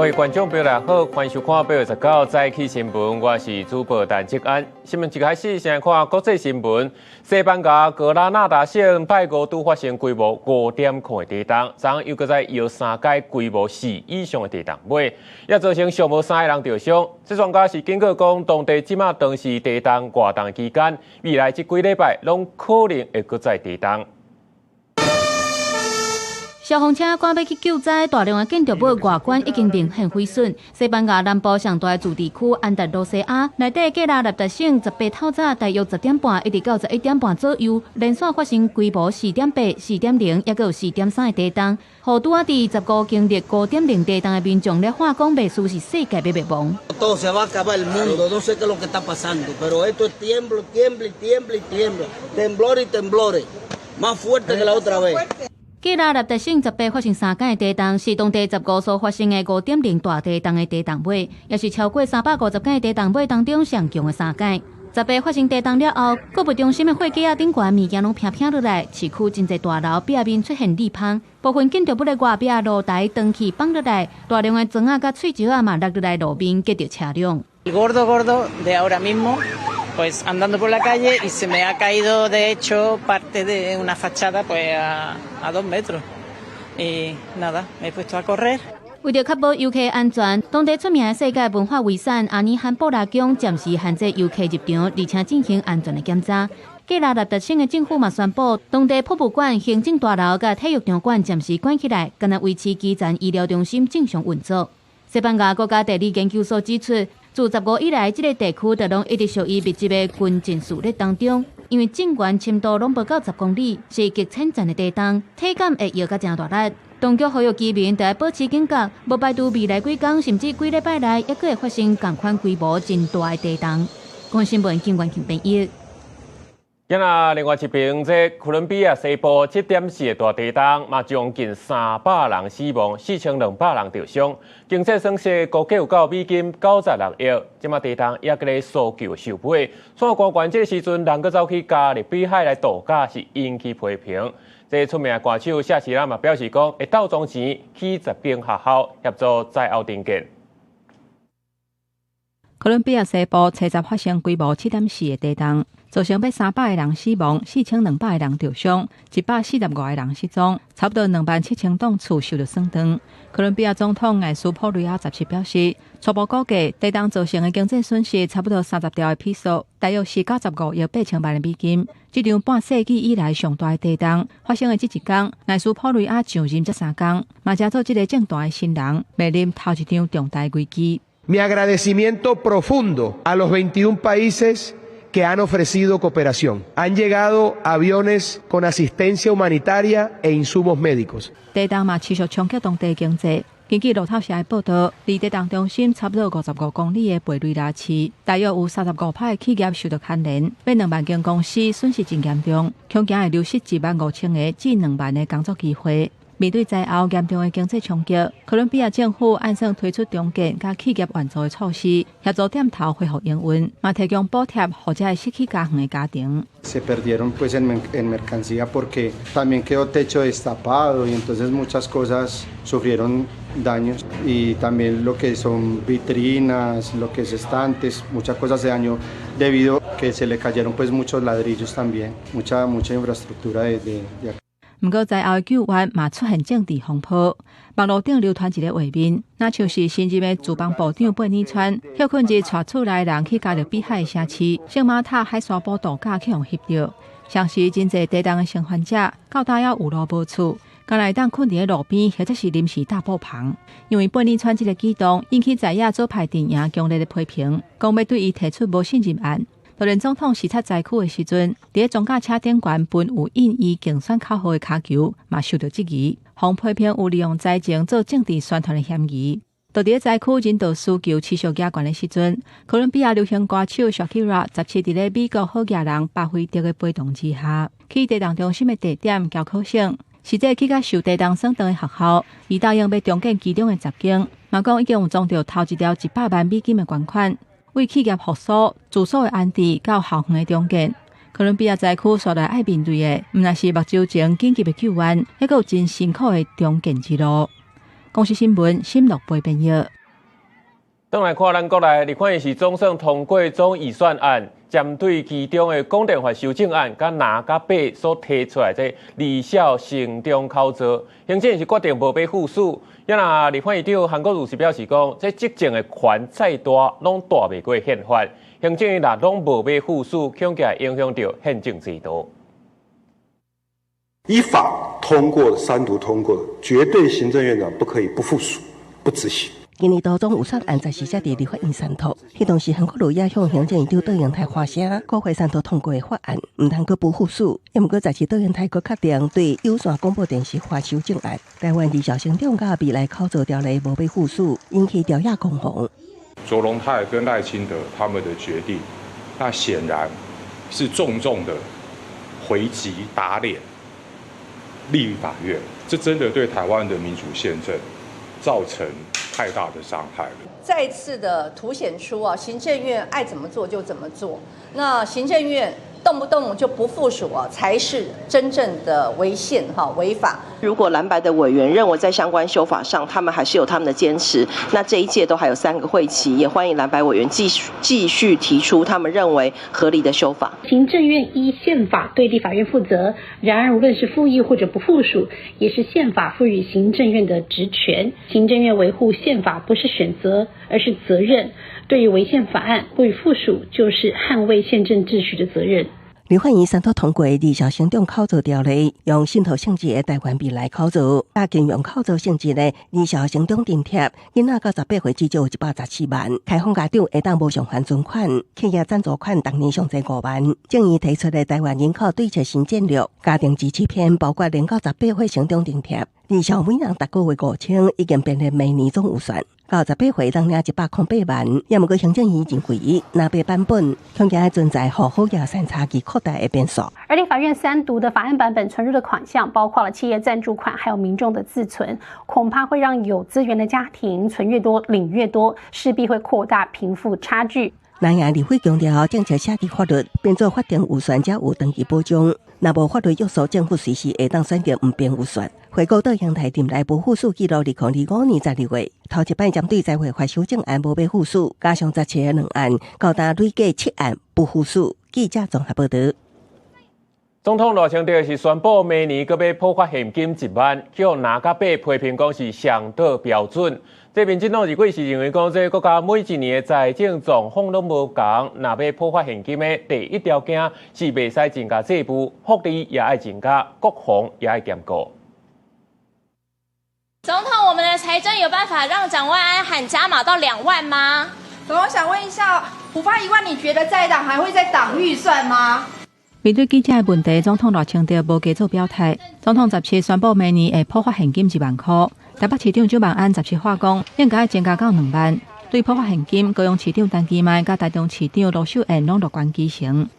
位觀眾朋友好，歡迎收看8月19早起新聞，我是主播陳志安。新聞一開始先來看國際新聞，西班牙格拉納達省拜五拄發生規模5.0的地動，昨昏又閣再搖三擺規模4以上的地動尾，也造成上無三个人著傷。這專家是警告講，當地這馬當是地動活動的期間，未來這幾禮拜攏可能會閣再地動。消防車趕欲去救災，大量的建築物外觀已經明顯毀損。西班牙南部上大的自治區安達魯西亞內底格拉納達省18透早大約10點半，一直到11點半左右，連續發生規模4.8、4.0，抑閣有4.3的地動。予拄仔佇15經歷5.0地動的民眾咧喊講，袂輸是世界欲滅亡。 Todo se va a acabar el mundo, no sé qué es lo que está pasando, pero esto es tiemblo, tiembla y tiembla y tiembla, temblor y temblores, más fuerte que la otra vez. 格拉納達省18發生三擺地動，是當地15所發生的5.0大地動的地動尾，也是超過350擺地動尾當中上強的三擺。18發生地動了後，購物中心的貨架仔頂懸物件攏飄飄落來，市區真濟大樓壁面出現裂縫，部分建築物的外壁露台斷去放落來，大量的磚仔佮碎石仔嘛落落來路面，擊著車輛。 Gordo gordo de ahora mismo, pues andando por la calle y se me ha caído de hecho parte de una fachada pues a 2 metros y nada, me he puesto a correr. 為著確保遊客安全，當地出名的世界文化遺產阿爾罕布拉宮暫時限制遊客入場，而且進行安全的檢查。格拉納達省的政府嘛宣布，當地博物館、行政大樓佮體育場館暫時關起來，干焦維持基層醫療中心正常運作。西班牙國家地理研究所指出，自15以來，這个地區就攏一直屬於密集的群震序列當中，因為震源深度攏無到10公里，是極淺層的地動，體感會搖甲誠大力。當局呼籲居民著愛保持警覺，無排除未來幾工甚至幾禮拜內，猶閣會發生仝款規模真大的地動。公視新聞警員編譯。今仔另外一邊，這哥倫比亞西部7.4的大地動，嘛將近300人死亡，4200人著傷，經濟損失估計有到美金96億。這馬地動猶閣咧搜救收尾，所以官員這个時陣人閣走去加勒比海來度假，是引起批評。這出名的歌手謝希拉嘛表示講，會鬥裝錢起10間學校協助災後重建。哥倫比亞西部初十發生規模7.4的地動，造成欲300個人死亡，4200個人著傷，145個人失蹤，差不多2萬7千棟厝受著損斷。哥倫比亞總統艾斯普雷亞17表示，初步估計地動造成的經濟損失差不多30兆的披索，大約是95億8千萬的美金。這場半世紀以來上大的地動發生的這一工，艾斯普雷亞上任才3工，嘛成做這个政壇的新人，面臨頭一場重大危機。 Mi agradecimiento profundo a los 21 países que han ofrecido cooperación. Han llegado aviones con asistencia humanitaria e insumos médicos. 地動嘛持續衝擊當地經濟。根據路透社的報道，離地動中心差不多55公里的貝雷拉市，大約有35趴的企業受到牽連，欲2萬間公司損失真嚴重，恐驚會流失1萬5千個至2萬个工作機會。面對災後嚴重的經濟衝擊，哥倫比亞政府按算推出重建佮企業援助的措施，協助店頭恢復營運，嘛提供補貼，予這些失去家園的家庭。 Se perdieron pues en mercancía porque también quedó techo destapado y entonces muchas cosas sufrieron daños y también lo que son vitrinas, lo que es estantes, muchas cosas se dañó debido a que se le cayeron pues muchos ladrillos también, mucha mucha infraestructura de acá. 毋過災後的救援嘛出現政治風波，網路頂流傳一个畫面，若像是新任的住房部長貝爾川，歇睏日帶厝內人去加勒比海的城市聖馬塔海沙堡度假去予翕著，像是真濟地動的生還者，到今猶有路無厝，干焦會當睏佇咧路邊或者是臨時搭布棚。因為貝爾川這个舉動引起在野左派陣營強烈的批評，講欲對伊提出無信任案。就連總統視察災區的時陣，佇咧裝甲車頂懸分有印伊競選口號的跤球，嘛受著質疑，予批評有利用災情做政治宣傳的嫌疑。就佇咧災區人道需求持續加懸的時陣，哥倫比亞流行歌手 Shakira 17佇咧美國好額人巴菲特的陪同之下，去地動中心的地點喬科省，實際去佮受地動損斷的學校，伊答應欲重建其中的10間，嘛講已經有樁著頭一條100萬美金的捐款。為企業復甦、住所的安置到校園的重建，哥倫比亞災區紲來愛面對的，毋但是目睭前緊急的救援，猶閣有真辛苦的重建之路。公視新聞新樂貝編譯。轉來看咱國內，立法院是總算通過總預算案，針對其中的廣電法修正案，佮藍佮白所提出來這兒少成長口座，行政院是決定無欲副署。啊若立法院長韓國瑜是表示講，這執政的權再大，攏大袂過憲法。行政院若攏無欲副署，恐驚影響著憲政制度。依法通過三讀通過，絕對行政院長不可以不副署、不執行。今年度總預算案十四才佇立法院宣讀，彼當時韓國瑜也向行政院長卓榮泰發聲，國會三讀通過的法案，毋通閣不副署。毋過十七卓榮泰閣確定對有線廣播電視法修正案，台灣兒少成長佮未來口座條例無欲副署，引起朝野攻防。卓榮泰跟賴清德他們的決定，那顯然是重重的回擊打臉立法院，這真的對台灣的民主憲政造成太大的傷害了。再次的凸顯出啊，行政院愛怎麼做就怎麼做。那行政院動不動就不副署啊，才是真正的違憲哈違法。如果藍白的委員認為在相關修法上，他們還是有他們的堅持，那這一屆都還有3個會期，也歡迎藍白委員繼續提出他們認為合理的修法。行政院依憲法對立法院負責，然而無論是附議或者不副署，也是憲法賦予行政院的職權。行政院維護憲法不是選擇，而是責任。對於違憲法案不予副署，就是捍衛憲政秩序的責任。立法院三讀通過兒少成長口座條例，用信託性質的台灣未來口座，佮金融口座性質的兒少成長津貼，囡仔到18歲至少有114萬。開放家長會當無償還存款，企業贊助款逐年上濟5萬。政院提出的台灣人口對策新戰略，家庭支持篇包括零到十八歲成長津貼，兒少每人逐個月5000，已經編入明年總預算。到十八歲當領108萬，也毋過行政院認為，藍白版本恐驚存在予好額三差距擴大的變數。而立法院三讀的法案版本存入的款項，包括了企業贊助款，還有民眾的自存，恐怕會讓有資源的家庭存越多，領越多，勢必會擴大貧富差距。南亞立委強調，政策寫佇法律，編做法定預算才有長期保障。若無法律約束，政府隨時會當選擇毋編預算。回顧卓榮泰任內無副署記錄，2025年12月，頭一擺針對財會法修正案無欲副署，加上17個兩案，到今累計七案不副署。記者綜合報道。總統賴清德是宣布明年閣欲普發現金1萬，予藍佮白批評講是上倒標準。這民進黨立委是認為講，這國家每一年的財政狀況攏無仝，若欲普發現金的第一條件是袂使增加債務，福利也愛增加，國防也愛兼顧。總統，我們的財政有辦法讓蔣萬安喊加碼到2萬嗎？總統想問一下，普發1萬，你覺得在野黨還會再擋預算嗎？面對記者的問題，總統賴清德無加做表態。總統十七宣布明年會普發現金1萬箍。台北市長蔣萬安十七話講，應該增加到2萬。對普發現金，高雄市長陳其邁佮台中市長盧秀燕攏樂觀其成。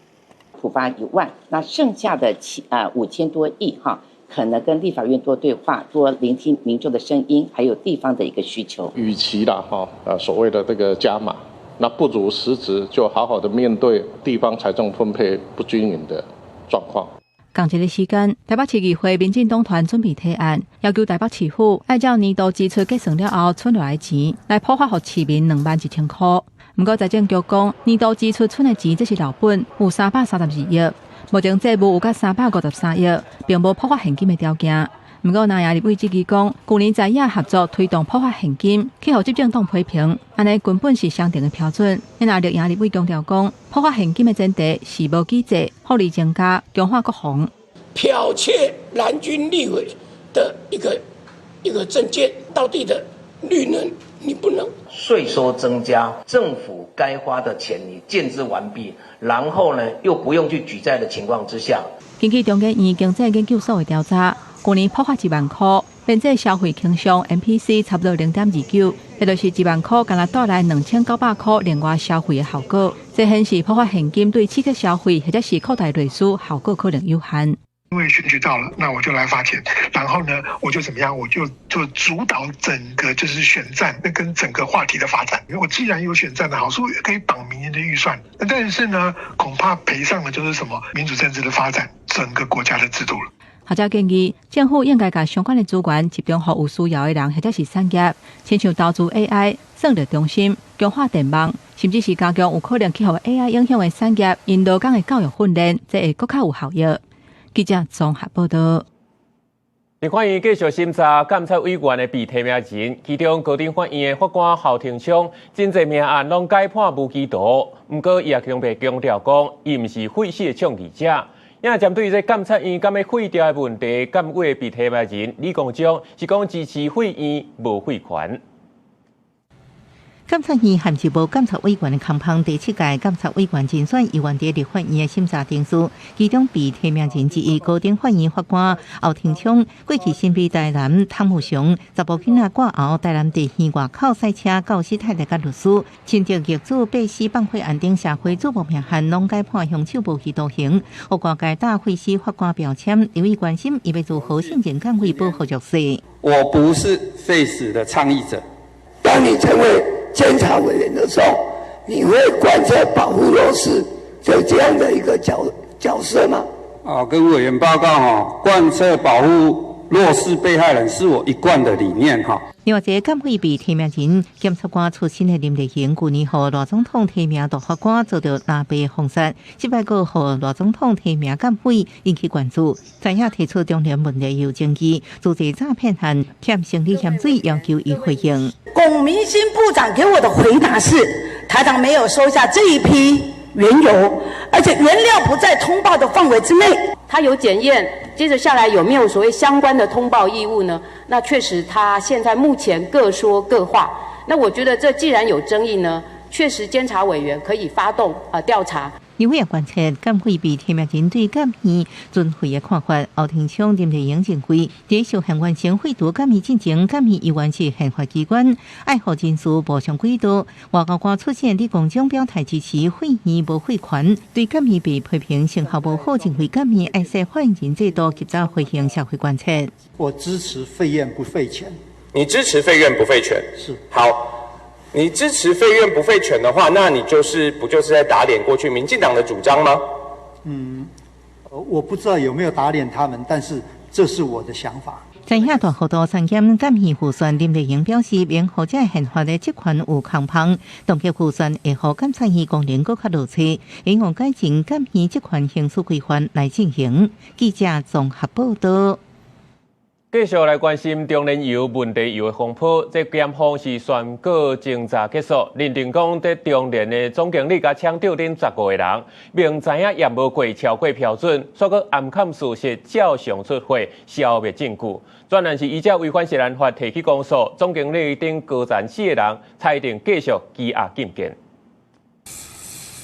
普發1萬，那剩下的5000多億哈，可能跟立法院多對話，多聆聽民眾的聲音，還有地方的一個需求。與其啦哈啊所謂的這個加碼，那不如實質就好好的面對地方財政分配不均勻的狀況。仝一个時間，台北市議會民進黨團準備提案，要求台北市府按照年度支出計算了後存落來錢，來普發予市民21,000箍。毋過財政局講，年度支出存的錢這是老本，有332億，目前債務有到353億，並無普發現金的條件。毋過藍營立委質疑講，舊年在野合作推動普發現金，去予執政黨批評，按呢根本是雙重的標準。若綠營立委強調講，普發現金的前提是無舉債、福利增加、強化國防。剽竊藍軍立委的一個政見，道地的綠能你不能。稅收增加，政府該花的錢你建置完畢，然後呢又不用去舉債的情況之下。根據中研院經濟研究所的調查，舊年普發1萬箍，邊際消費傾向 MPC 差不多0.29，也就是1萬箍，敢若帶來2900箍另外消費的效果。這顯示普發現金對刺激消費或者是擴大內需效果可能有限。因為選舉到了，那我就來發錢，然後呢，我就怎麼樣，我就主導整個就是選戰，那跟整個話題的發展。我既然有選戰的好處，可以綁明年的預算，但是呢，恐怕賠上的就是什麼民主政治的發展，整個國家的制度了。學者建議，政府應該共相關的資源集中予有需要的人或者是產業，親像投資 AI、算力中心、強化電網，甚至是加強有可能去予 AI 影響的產業，𪜶勞工的教育訓練，這會閣較有效益。記者綜合報道。立法院繼續審查監察委員的被提名人，其中高等法院的法官侯廷昌，真濟命案攏改判無期徒，毋過伊也強迫強調講，伊毋是廢死的倡議者。也針對這監察院敢欲廢掉的問題，監委的被提名人李光章是講支持廢院無廢權。監察院陷入無監察委員的空縫，第七屆監察委員人選猶原佇立法院的審查程序，其中被提名人之一高等法院法官侯廷昌，過去身背台南湯姆熊查埔囡仔割喉，台南地院外口賽車教死太太佮律師，親著業主被死放火案等社會矚目命案，攏改判兇手無期徒刑，予外界打廢死法官標籤，由於關心伊欲如何勝任監委保護弱勢。我不是廢死的倡議者。當你成為監察委員的時候，你會貫徹保護弱勢就這樣的一個角色嗎？啊，跟委員報告哈，貫徹保護弱勢被害人是我一貫的理念哈。另外一個監委被提名人，檢察官出身的林麗瑩，舊年予賴總統提名大法官遭著藍白封殺，這擺閣予賴總統提名監委引起關注。知影提出中聯問題有爭議，組織詐騙案欠生理鹽水，要求伊回應。龔明鑫部長給我的回答是，台糖沒有收下這一批原油，而且原料不在通報的範圍之內。他有檢驗，接着下來有沒有所謂相關的通報義務呢？那確實，他現在目前各說各話。那我覺得這既然有爭議呢，確實監察委員可以發動啊調查。因為關切監委被提名人對監院存廢的看法，侯廷昌、林麗瑩認為，佇修憲完成廢除監院進前，監院猶原是憲法機關，愛予人事無上軌道。外交官出身李光章表態支持廢院無廢權，對監院被批評成效無好，認為監院愛設發言人制度及早回應社會關切。我支持廢院不廢權。你支持廢院不廢權？是。好。你支持廢院不廢權的話，那你就是不就是在打臉過去民進黨的主張嗎？嗯，我不知道有沒有打臉他們，但是這是我的想法。知影大幅度削減監院預算，林麗瑩表示，免予這憲法的職權有空縫，凍結預算會予監察院功能閣較落勢，應用改進監院職權行使規範來進行。記者綜合報道。繼續來關心中煉油問題油的風波，這檢方是宣告偵查結束，認定講這中煉的總經理佮廠長等15個人，明知影驗無過超過標準，煞閣掩崁事實，照常出貨，消滅證據。專案是依照違反食安法提起公訴，總經理等高層四個人裁定繼續羈押禁見。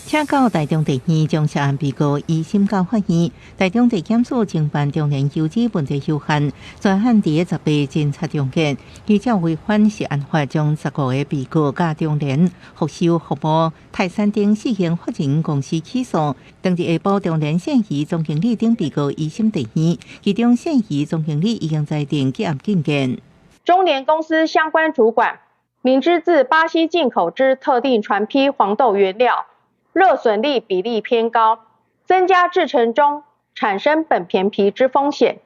請到台中地院將涉案被告移審到法院，台中地檢署偵辦中煉油脂問題油案，專案佇18偵查終結，依照違反食安法，將15個被告佮中煉福壽服務泰山等四間法人公司起訴。當日下晡，中煉現役總經理等被告移審地院，其中現役總經理已經裁定羈押禁見。中煉公司相關主管明知自巴西進口之特定船批黃豆原料，熱損率比例偏高，增加製程中產生苯駢芘之風險，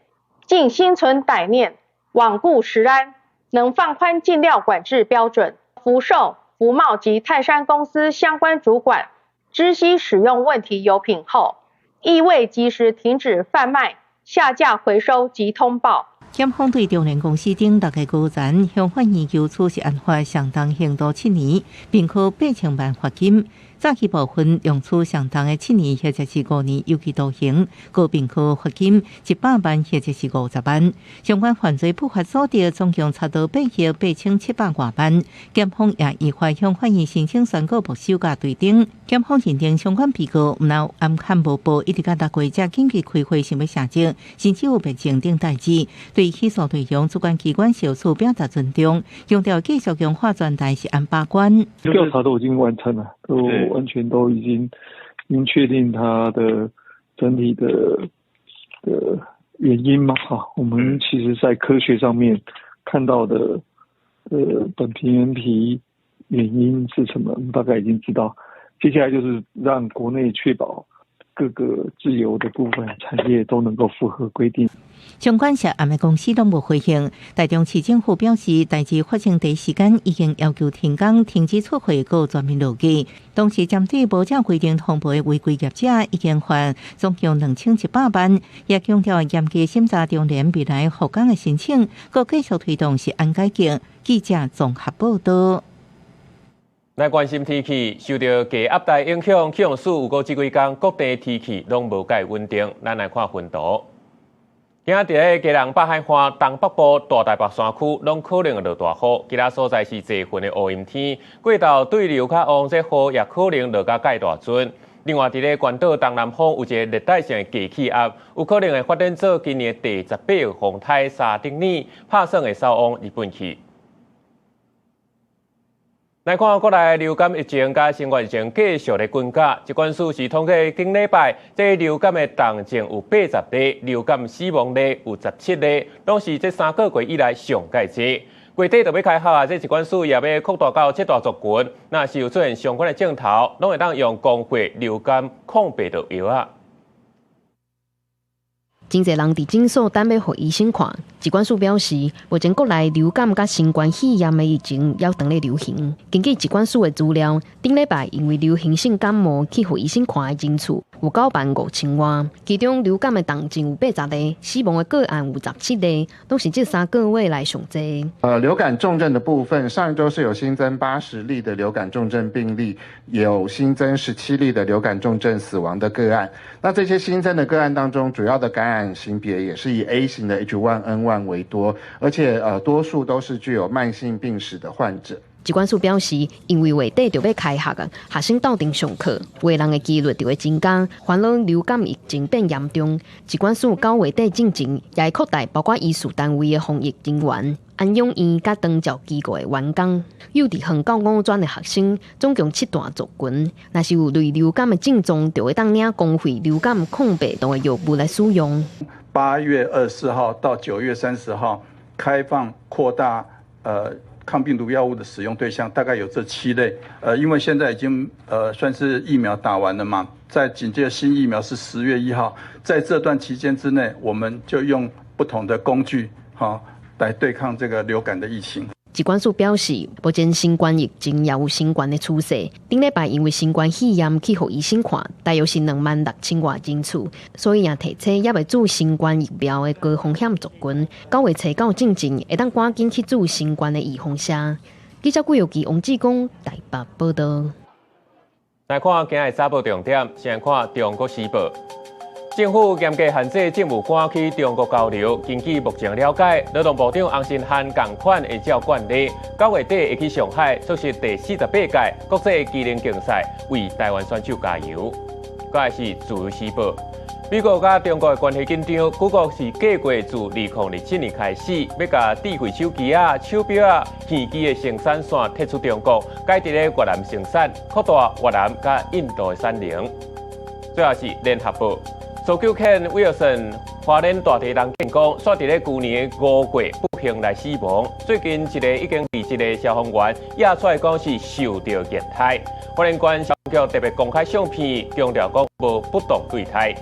竟心存歹念，罔顧食安，能放寬進料管制標準。福壽、福茂及泰山公司相關主管知悉使用問題油品後，亦未及時停止販賣、下架、回收及通報。檢方對中煉公司等六个高層向法院求處食安法相當刑度7年，並科8000萬罰金。早期部分量處相當的7年或者是5年有期徒刑，閣並科罰金100萬或者是50萬。相關犯罪不法所得總共差不多8億8700外萬。檢方也依法向法院申請宣告沒收佮對等。檢方認定相關被告毋但掩崁無報，一直到6月才緊急開會想欲卸職，甚至有滅證等代誌。對起訴內容，主管機關小處表達尊重，強調繼續強化全台食安把關。調查都已經完成了，都完全都已經確定它的整體的原因嘛？哈，我們其實在科學上面看到的，苯駢芘原因是什麼，我們大概已經知道。接下來就是讓國內確保各個自由的部分產業都能夠符合規定。相關涉案的公司攏無回應。台中市政府表示，代誌發生第一時間已經要求停工、停止出貨、閣全面落架。同時，針對無照規定通報的違規業者，已經罰總共2100萬。也強調嚴格審查中聯未來復工的申請，閣繼續推動食安改革。記者綜合報道。來關心天氣，受著低壓帶影響，氣象署預估這幾工各地天氣攏無蓋穩定。咱來看雲圖。今仔佇咧基隆北海岸、東北部、大台北山區，攏可能會落大雨。其他所在是濟雲的烏陰天，過晝對流較旺，這雨也可能落甲蓋大陣。另外，佇咧關島東南方有一个熱帶性的低氣壓，有可能會發展做今年第18個風颱沙丁尼，拍算會掃往日本去。來看國內流感疫情佮新冠疫情繼續咧滾價，疾管署是統計頂禮拜，這流感的重症有80例，流感死亡例有17例，攏是這3個月以來上蓋濟。月底就欲開學啊，這疾管署也欲擴大到七大族群，若是有出現相關的症頭，攏會當用公費流感抗病毒藥啊。真濟人佇診所等欲予醫生看。疾管署表示，目前國內流感佮新冠肺炎的疫情猶當咧流行。根據疾管署的資料，頂禮拜因為流行性感冒去予醫生看的人次有9萬5千外，其中流感的重症有80例，死亡的個案有17例，攏是這3個月來上濟。流感重症的部分，上一周是有新增80例的流感重症病例，有新增17例的流感重症死亡的個案。那這些新增的個案當中，主要的感染型別也是以 A 型的 H1N1 為多，而且多數都是具有慢性病史的患者。疾管署表示，因為月底就欲開學啊，學生鬥陣上課，懷人的幾率就會增加，煩惱流感疫情變嚴重。疾管署9月底進前也會擴大包括醫事單位的防疫人員、安養院佮長照機構的員工、幼稚園到五專的學生，總共七大族群。若是有類流感的症狀，就會當領公費流感抗病毒的藥物來使用。 8月24號到9月30號，開放擴大抗病毒藥物的使用對象，大概有這七類。因為現在已經算是疫苗打完了嘛，在緊接着新疫苗是10月1號，在這段期間之內，我們就用不同的工具，哈，來對抗這個流感的疫情。疾管署表示，目前新冠疫情也有升懸的趨勢。頂禮拜因為新冠肺炎去予醫生看，大約是2萬6千外人次，所以也提醒猶未注新冠疫苗的高風險族群，9月初9進前會當趕緊去注新冠的預防射。記者顧玉琪、王志剛台北報道。來看今日早報重點，先看《中國時報》。政府嚴格限制政務官去中國交流。根據目前了解，勞動部長洪申翰仝款會照慣例，9月底會去上海出席第48屆國際機能競賽，為台灣選手加油。閣來是《自由時報》，美國佮中國的關係緊張，谷歌是計劃自2027年開始，欲共智慧手機仔、手錶仔、耳機的生產線撤出中國，改佇咧越南生產，擴大越南佮印度的產能。最後是《聯合報》。搜救犬威爾森花蓮大地震見講，煞佇咧舊年5月不幸來死亡。最近一个已經離職的消防員也出來講是受著虐待。花蓮縣消防局特別公開相片，強調講無不當對待。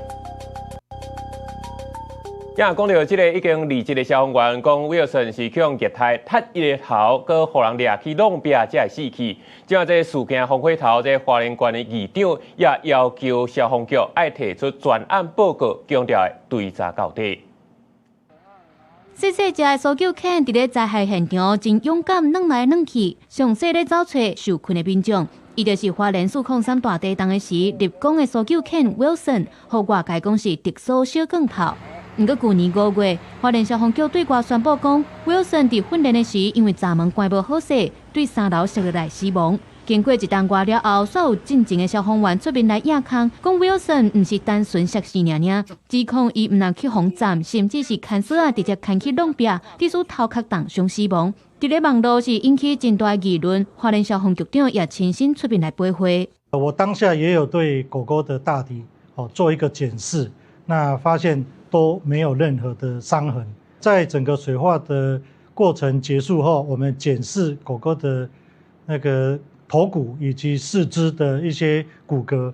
也講著這个已經離職的消防員講，威爾森是去予虐待，踢伊的頭，閣予人掠去弄壁，才會死去。這下這事件風火頭，這花蓮縣的議長也要求消防局愛提出專案報告，強調會追查到底。細細隻的搜救犬佇咧災害現場真勇敢，轉來轉去，詳細咧走揣受困的民眾。伊就是花蓮403大地震的時立功的搜救犬 Wilson，予外界講是特搜小鋼炮。毋過舊年5月，花蓮消防局對外宣布講，Wilson 佇訓練的時，因為閘門關無好勢，對三樓摔落來死亡。經過一冬外了後，煞有進前的消防員出面來硬空，講 Wilson 毋是單純摔死爾爾，指控伊毋但去予斬，甚至是牽索仔直接牽去弄壁，致使頭殼重傷死亡。佇咧網路是引起真大議論，花蓮消防局長也親身出面來駁話。我當下也有對狗狗的大體哦做一個檢視，那發現都沒有任何的傷痕。在整個水化的過程結束後，我們檢視狗狗的那個頭骨以及四肢的一些骨骼，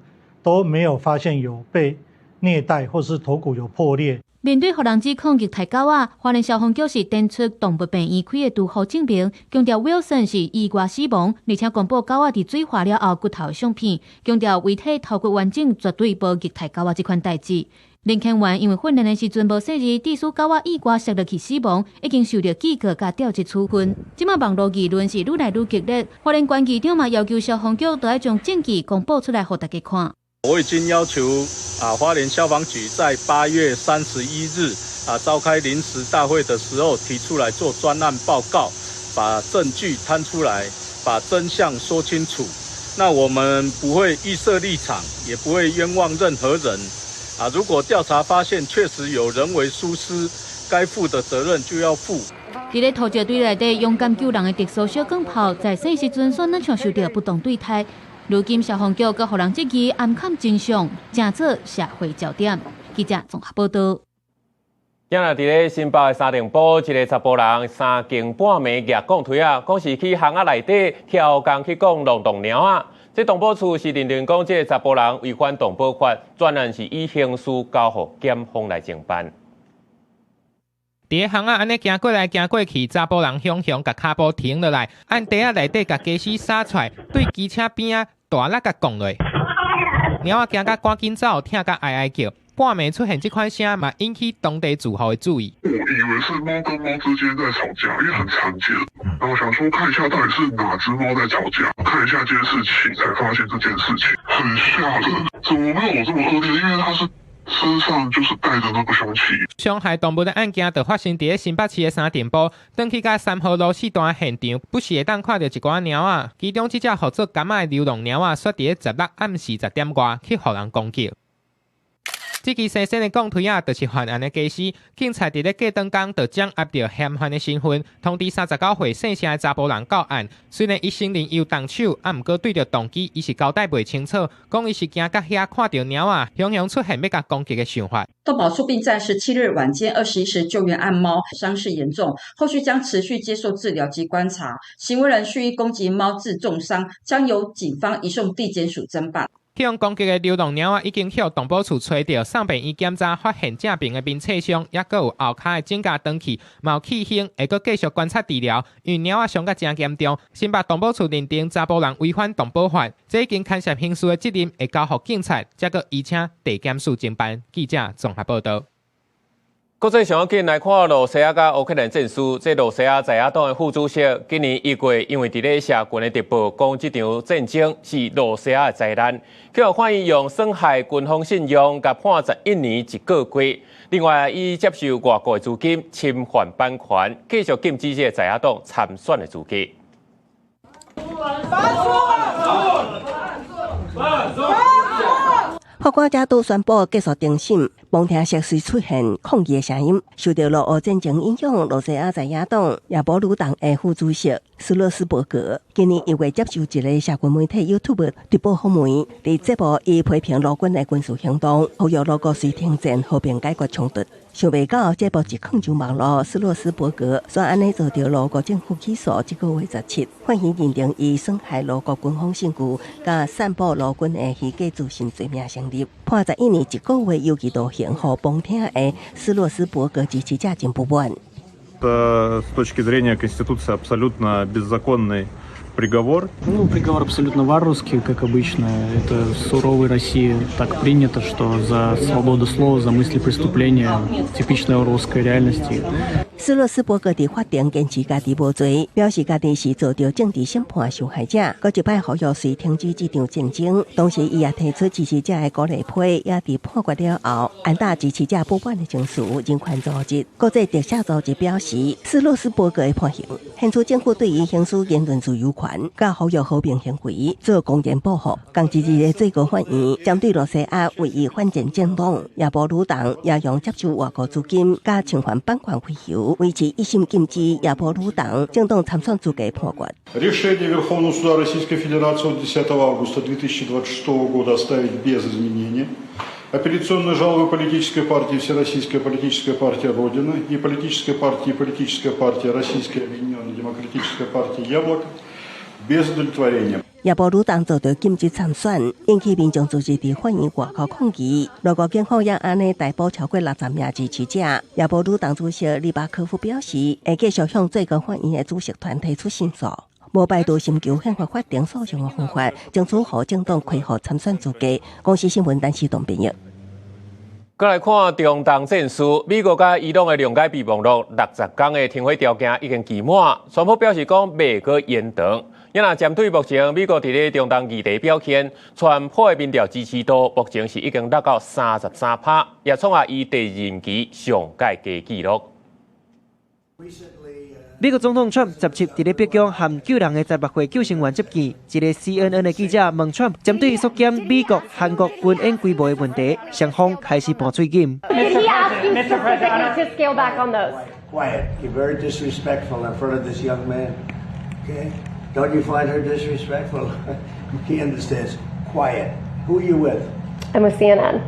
都沒有發現有被虐待或是頭骨有破裂。面對予人指控虐待狗仔，花蓮消防局是展出動物病院開的拄予證明，強調 Wilson 是意外死亡，而且公布狗仔佇水化了後骨頭的相片，強調遺體頭骨完整，絕對無虐待狗仔這款代誌。林肯員因為訓練的時陣無細膩，致使狗仔意外摔落去死亡，已經受到警告佮調職處分。這馬網路議論是愈來愈激烈，花蓮縣議長嘛要求消防局都愛將證據公布出來，予大家看。我已經要求花蓮消防局在8月31日召開臨時大會的時候提出來做專案報告，把證據攤出來，把真相說清楚。那我們不會預設立場，也不會冤枉任何人。如果調查發現確實有人為疏失，該負的責任就要負。佇咧突擊隊內底勇敢救人的特殊小鋼炮，在細時陣煞若像受著不當對待。如今消防局閣予人質疑掩藏真相，成做社會焦點。記者綜合報道。今仔佇咧新北的三重埔，一个查埔人三更半暝舉摃槌仔，講是去巷仔內底刁工去講浪蕩貓仔。這動保處是認定講，這个查埔人違反動保法，專案是以刑事交予檢方來偵辦。佇咧巷仔按呢行過來行過去，查埔人雄雄共跤步停落來，按袋仔內底共家私灑出來，對機車邊仔大力共摃落。貓仔驚甲趕緊走，疼甲哀哀叫。半暝出現這款聲，嘛引起當地住戶的注意。我以為是貓跟貓之間在吵架，因為很常見。然後想說看一下到底是哪隻貓在吵架，看一下監視器，才發現這件事情很嚇人。怎麼會有這麼惡劣？因為它是身上就是帶著那個兇器。傷害動物的案件，就發生佇咧新北市的三重埔，轉去到3號路4段現場，不時會當看著一寡貓仔，其中這隻號做柑仔的流浪貓仔，煞佇咧16暗時10點外去予人攻擊。這支細細的摃槌仔，就是犯案的家私。警察佇咧過轉工，就掌握著嫌犯的身份，通知39歲姓謝的查埔人到案。雖然伊承認伊有動手，啊，毋過對著動機，伊是交代袂清楚，講伊是驚到遐看著貓仔，雄雄出現欲共攻擊的想法。動保處並在17日晚間21時救援案貓，傷勢嚴重，後續將持續接受治療及觀察。行為人蓄意攻擊貓致重傷，將由警方移送地檢署偵辦。予人攻擊的流浪貓仔已經予動保處揣著，送病院檢查，發現正爿的面冊傷，抑閣有後跤的指甲斷去，嘛有氣胸，會閣繼續觀察治療。因為貓仔傷甲誠嚴重，新北動保處認定查埔人違反動保法，這已經牽涉刑事的責任，會交予警察，才閣移請地檢署偵辦。記者綜合報道。國際上要緊來看羅西亞佮烏克蘭戰事，這羅西亞在野黨的副主席今年1月因為佇咧社群的直播講這場戰爭是羅西亞的災難，去予法院用損害軍方信用，共判11年1個月。另外，伊接受外國的資金侵犯版權，繼續禁止這个在野黨參選的資格。法官才拄宣布結束庭審，旁聽席隨出現抗議的聲音。受著羅烏戰爭影響，羅西亞在野黨亞波魯黨的副主席斯洛斯伯格今年1月接受一个社群媒體 YouTube 直播訪問，佇節目伊批評羅軍的軍事行動，呼籲羅國隨停戰和平解決衝突。想袂到節目一放上網路，斯洛斯伯格煞按呢遭著羅國政府起訴，這个月17，法院認定伊損害羅國軍方信譽，佮散布羅軍的虛假資訊罪名成立，判11年1個月有期徒刑，予旁聽的斯洛斯伯格支持者真不滿。 Это с точки зрения Конституции абсолютно беззаконный приговор. Ну, приговор абсолютно варварский, как обычно. Это в суровой России так принято, что за свободу слова, за мысли преступления, типичная оруэлловская реальности. 斯洛斯伯格佇法庭堅持家己無罪，表示家己是遭著政治審判的受害者。閣一擺呼籲隨停止這場戰爭。同時，伊也提出支持者的鼓勵批，也佇判決了後，按打支持者不滿的情緒，人權組織、國際特赦組織表示，斯洛斯伯格的判刑，顯出政府對於行使言論自由權，佮呼籲和平行為做公然報復。仝一日的最高法院針對羅西亞唯一反戰政黨亞波魯黨，也用接受外國資金佮侵犯版權為由，維持一審禁止亞波魯黨政黨參選資格判決。 Решение Верховного суда Российской Федерации от 10 августа 2026 года оставить без изменения. Апелляционные жалобы политической партии Всероссийская политическая партия Родина и политической партии Политическая партия Российская Объединенная Демократическая партия Яблоко без удовлетворения. 也無女黨遭著禁止參選，引起民眾組織佇法院外口抗議。俄國警方也按呢逮捕超過60名支持者。也無女黨主席里巴科夫表示，會繼續向最高法院的主席團提出申訴。無排除尋求憲法法庭訴訟的方法，爭取予政黨恢復參選資格。公視新聞陳世東編譯。閣來看中東戰事，美國佮伊朗的諒解備忘錄60工的停火條件已經期滿，川普表示講袂閣延長。也若針對目前美國佇咧中東議題表現，川普的民調支持度目前是已經落到33%，也創下伊第二任期上蓋低紀錄。美國總統川普17佇咧白宮和救人的16歲救生員接見，一個 CNN 的記者問川普針對縮減美國、韓國軍演規模的問題，雙方開始盤喙罨。 Did he ask you specifically to scale back on those? Quiet. You're very disrespectful in front of this young man. Okay? Don't you find her disrespectful? He understands. Quiet. Who are you with? I'm with CNN.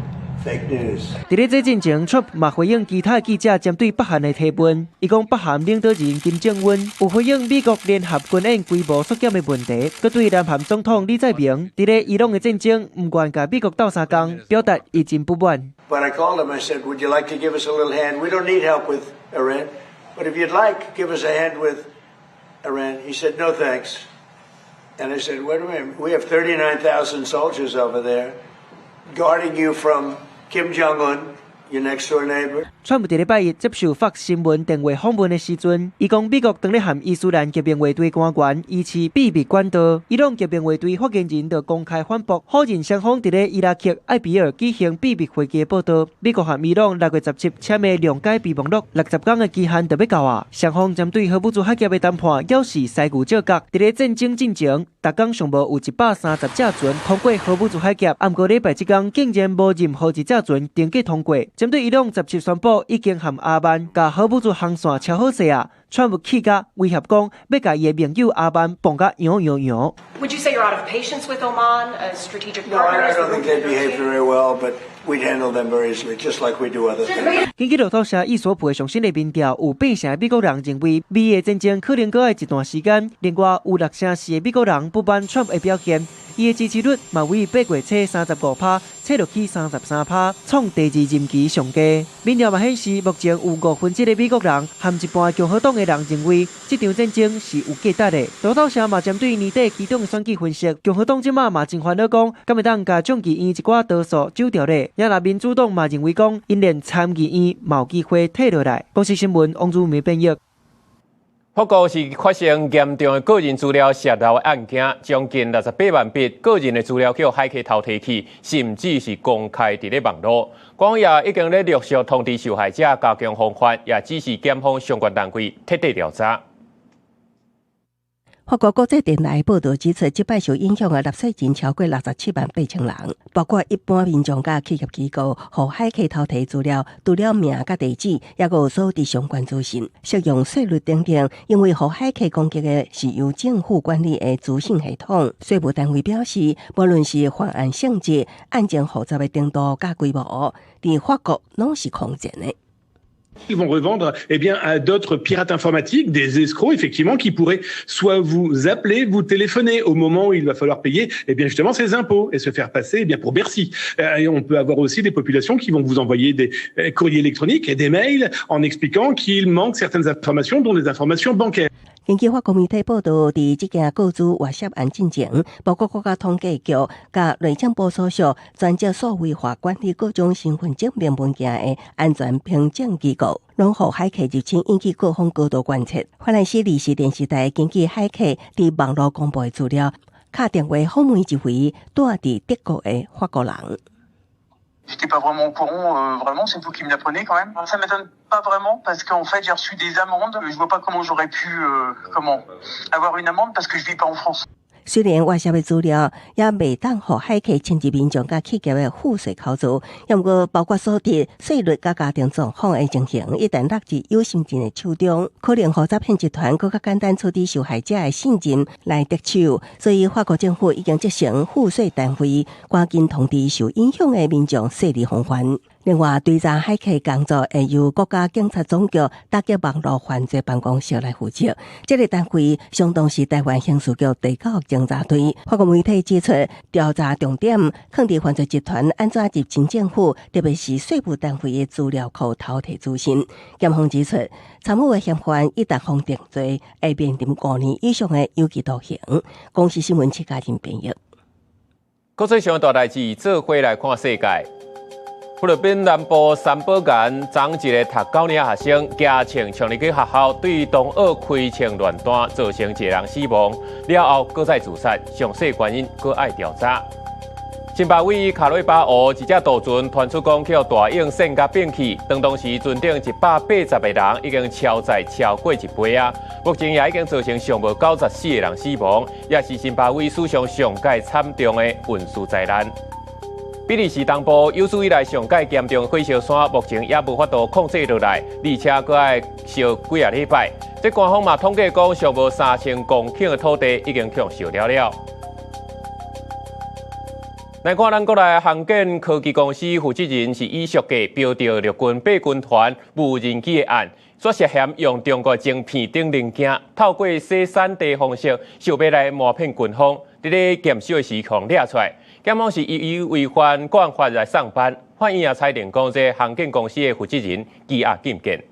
Fake news. 佇咧這進前，川普嘛回應其他記者針對北韓的提問，伊講北韓領導人金正恩有回應美國聯合軍演規模縮減的問題，閣對南韓總統李在明佇咧伊朗的戰爭毋願共美國鬥相共，表達伊真不滿。 But I called him. I said, "Would you like to give us a little hand? We don't need help with Iran, but if you'd like, give us a hand with Iran." He said, "No, thanks." And I said, "Wait a minute. We have 39,000 soldiers over there guarding you from Kim Jong Un, your next door neighbor." 川普佇禮拜一接受 Fox 新聞電話訪問的時陣，伊講美國當咧和伊斯蘭革命衛隊官員維持秘密管道，伊朗革命衛隊發言人就公開反駁，否認雙方佇咧伊拉克埃比爾舉行秘密會議的報道。美國和伊朗6月17簽的諒解備忘錄，60工的期限就欲到啊。雙方針對荷姆茲海峽的談判，猶是鰻魚照角。佇咧戰爭進前，逐工上無有130隻船通過荷姆茲海峽，毋過禮拜這工竟然無任何一隻船登記通過。針對伊朗17宣布已經和阿曼共荷姆茲航線敲好勢啊，川普氣甲威脅講，欲共伊的盟友阿曼磅甲搖搖搖。 Would you say you're out of patience with Oman as strategic No, I partners? don't think they behaved very well, but we'd handle them very easily, just like we do other things. 根據路透社伊索普的上新的民調，有8成的美國人認為美伊的戰爭可能閣愛一段時間。另外有6成4的美國人不滿川普的表現，伊的支持率嘛為8月初35%，挫落去33%，創第二任期上低。民調嘛顯示，目前有1/5的美國人和一半共和黨的人認為這場戰爭是有價值的。路透社嘛針對年底期中的選舉分析，共和黨這馬嘛真煩惱講，敢會當共眾議院一寡多數走掉咧？也若民主黨嘛認為講，𪜶連參議院嘛有機會退落來。公視新聞王如梅編譯。法國是發生嚴重的個人資料洩漏的案件，將近68萬筆個人的資料予駭客偷提去，甚至是公開佇咧網路。講也已經咧陸續通知受害者加強防範，也指示檢方相關單位徹底調查。法國國際電台報導指出，這擺受影響的納稅人超過67萬8千人，包括一般民眾佮企業機構，予駭客偷提資料，除了名佮地址，抑閣有所得相關資訊，適用稅率等等。因為予駭客攻擊的是由政府管理的資訊系統，稅務單位表示，無論是犯案性質、案情複雜的程度佮規模，佇法國攏是空前的。 Ils vont revendre eh bien, à d'autres pirates informatiques, des escrocs, effectivement, qui pourraient soit vous appeler, vous téléphoner au moment où il va falloir payer eh bien, justement ces impôts et se faire passer eh bien, pour Bercy. Et on peut avoir aussi des populations qui vont vous envoyer des courriers électroniques et des mails en expliquant qu'il manque certaines informations, dont des informations bancaires. 根據法國媒體報導，佇這件個資外洩案進前，包括國家統計局佮內政部所屬專責數位化管理各種身份證明文件的安全評證機構，攏予駭客入侵，引起各方高度關切。法蘭西歷史電視台根據駭客佇網路公布的資料，敲電話訪問一位住佇德國的法國人。 J'étais pas vraiment au courant, vraiment, c'est vous qui me l'apprenez quand même. Ça m'étonne pas vraiment parce qu'en fait j'ai reçu des amendes. Je vois pas comment j'aurais pu comment avoir une amende parce que je vis pas en France. 雖然外泄的資料也袂當予駭客侵入民眾佮企業的賦稅口座，毋過包括所得稅率佮家庭狀況的情形，一旦落入有心人的手中，可能予詐騙集團閣較簡單取得受害者的信任來得手。所以法國政府已經責成賦稅單位趕緊通知受影響的民眾設立防範。另外，追查駭客工作會由國家警察總局打擊網路犯罪辦公室來負責。這個單位相當是台灣刑事局第九偵查隊。法國媒體指出，調查重點囥佇犯罪集團按怎入侵政府，特別是稅務單位的資料庫偷提資訊。檢方指出，參與的嫌犯一旦予定罪，會面臨5年以上的有期徒刑。公視新聞戚家仁編譯。國際上大代誌，做伙來看世界。菲律賓南部三寶岩，昨一个讀九年學生駕槍衝入去學校，對同學開槍亂彈，造成一个人死亡。了後，閣再自殺，詳細原因閣愛調查。津巴威卡瑞巴湖一隻渡船傳出講予大湧扇共反去，當時船頂180個人已經超載超過一倍啊！目前也已經造成上無94個人死亡，也是津巴威史上上蓋慘重的運輸災難。比利時東部有史以來上蓋嚴重火燒山，目前也無法度控制落來，而且閣愛燒幾仔禮拜。這官方嘛統計講，上無3000公頃的土地已經予燒了了。來看咱國內航建科技公司負責人是以俗價標著陸軍八軍團無人機的案，煞涉嫌用中國晶片等零件，透過洗三 D 方式，想欲來瞞騙軍方，佇咧檢收的時予掠出來。檢方是以違反國安法來送辦，法院也裁定講，這航建公司的負責人羈押禁見。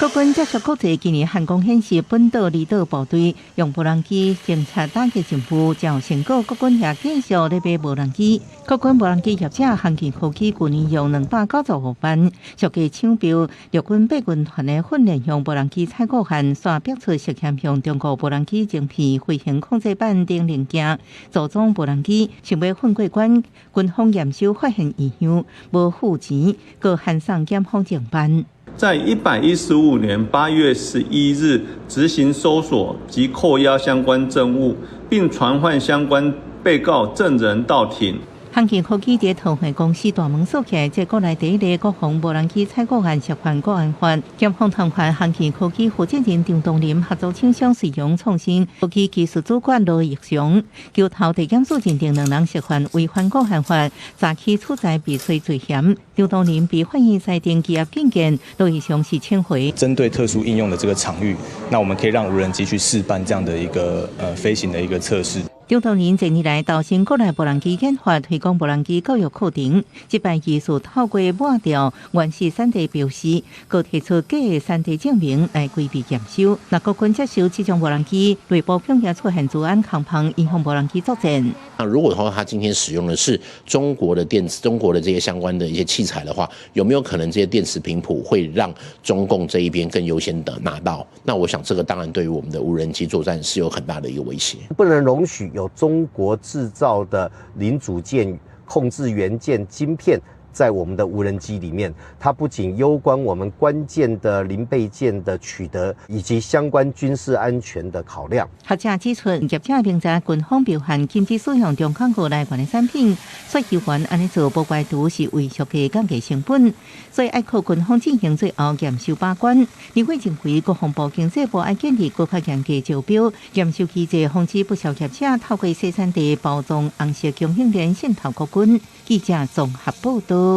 國軍接觸國際今年漢光演習，本島離島部隊用無人機偵察打擊任務，誠有成果。國軍也繼續咧買無人機。國軍無人機業者航建科技去年用295萬，俗價搶標陸軍八軍團的訓練用無人機採購案，煞爆出涉嫌用中國無人機晶片、飛行控制板等零件組裝無人機，想欲混過關，軍方驗收發現異樣，無付錢，閣函送檢方偵辦。在115年8月11日執行搜索及扣押相關證物，並傳喚相關被告證人到庭。航建科技佇桃園公司大門鎖起來，這國內第一例國防無人機採購案涉犯國安法，檢方傳喚航建科技負責人張東林、合作廠商瑞陽創新科技技術主管羅奕翔，交頭地檢署認定兩人涉犯違反國安法，早起處裁避稅罪嫌。張東林被法院裁定羈押禁見，羅奕翔是請回。針對特殊應用的這個場域，那我們可以讓無人機去試辦這樣的一個飛行的一個測試。張東林近年來投身國內無人機研發、推廣無人機教育課程，這擺技術透過抹掉原始產地標示，閣提出假的產地證明來規避驗收。若國軍接受這種無人機，內部恐驚出現資安空縫，影響無人機作戰。那如果說他今天使用的是中國的電子、中國的這些相關的一些器材的話，有沒有可能這些電磁頻譜會讓中共這一邊更優先的拿到？那我想這個當然對於我們的無人機作戰是有很大的一個威脅。不能容許有中國製造的零組件、控制元件、晶片在我們的無人機裡面，它不僅攸關我們關鍵的零備件的取得，以及相關軍事安全的考量。學者指出，業者明知軍方標限禁止使用中國來源的產品，所以猶原按呢做，無排除是為俗價降低成本，所以愛靠軍方進行最後驗收把關。林慧認為，國防部、經濟部愛建立閣較嚴格招標驗收機制，防止不肖業者透過洗三 D 包裝紅色供應鏈滲透國軍。記者綜合報導。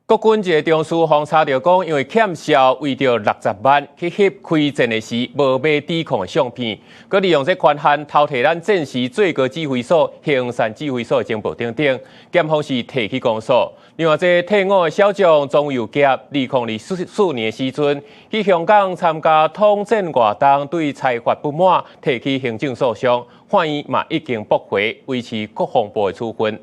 國軍一個中士予查著講，因為欠數為著60萬去翕開戰的時無買抵抗的相片，閣利用這權限偷提咱戰時最高指揮所衡山指揮所的情報等等，檢方是提起公訴。另外，這退伍的小將莊佑傑，2024年時陣去香港參加統戰活動，對裁罰不滿，提起行政訴訟，法院嘛已經駁回，維持國防部的處分。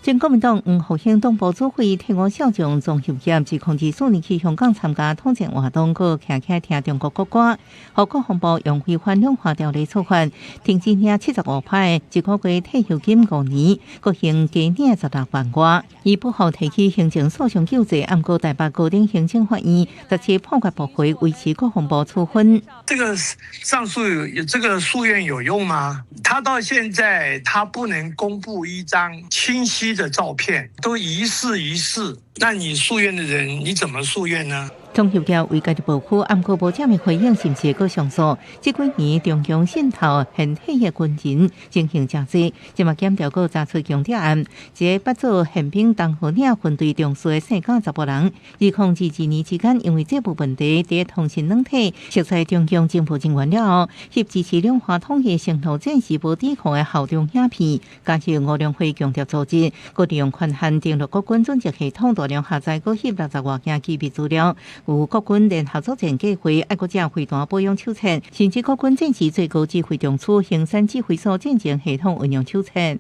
前國民黨黃復興黨部主委退伍少將莊佑傑，2024年去香港參加統戰活動，閣徛起來聽中國國歌，予國防部用違反兩化條例處罰，停職領75趴，一個月退休金5年，閣還加領16萬外。伊不服提起行政訴訟救濟，毋過台北高等行政法院特此判決駁回，維持國防部處分。這個上訴，這個訴願有用嗎？他到現在他不能公布一張清晰的照片，都疑似疑似，那你訴願的人你怎麼訴願呢？綜合局為家己保護，毋過無正面回應，是毋是會閣上訴？這幾年中共滲透現退役軍人情形誠濟，這馬檢調閣查出強盜案，一個捌做憲兵東河嶺分隊中士的姓賈查埔人，2022年期間因為債務問題，佇通訊軟體熟似中共情報人員了後，翕支持兩岸統一承諾戰時無抵抗的效忠影片，加入吳良輝強調組織，閣利用權限登錄國軍準則系統大量下載閣翕60外件機密資料，有國軍聯合作戰計劃、愛國者飛彈保養手冊，甚至國軍戰時最高指揮中樞衡山指揮所戰情系統運用手冊。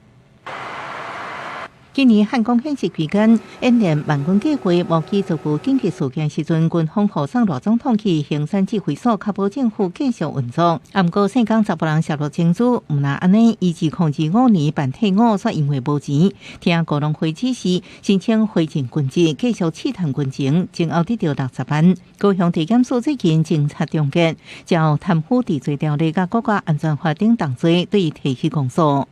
今年漢光演習期間，演練萬軍計劃無期遭遇緊急事件時陣，軍方護送賴總統去衡山指揮所，確保政府繼續運作。毋過，姓江查埔人泄露情資，毋但按呢，伊2025年辦退伍，卻因為無錢，聽辜龍輝指示，申請回進軍職，繼續刺探軍情，前後得著60萬。高雄地檢署最近偵查終結，照貪腐治罪條例佮國家安全法等重罪，對伊提起公訴。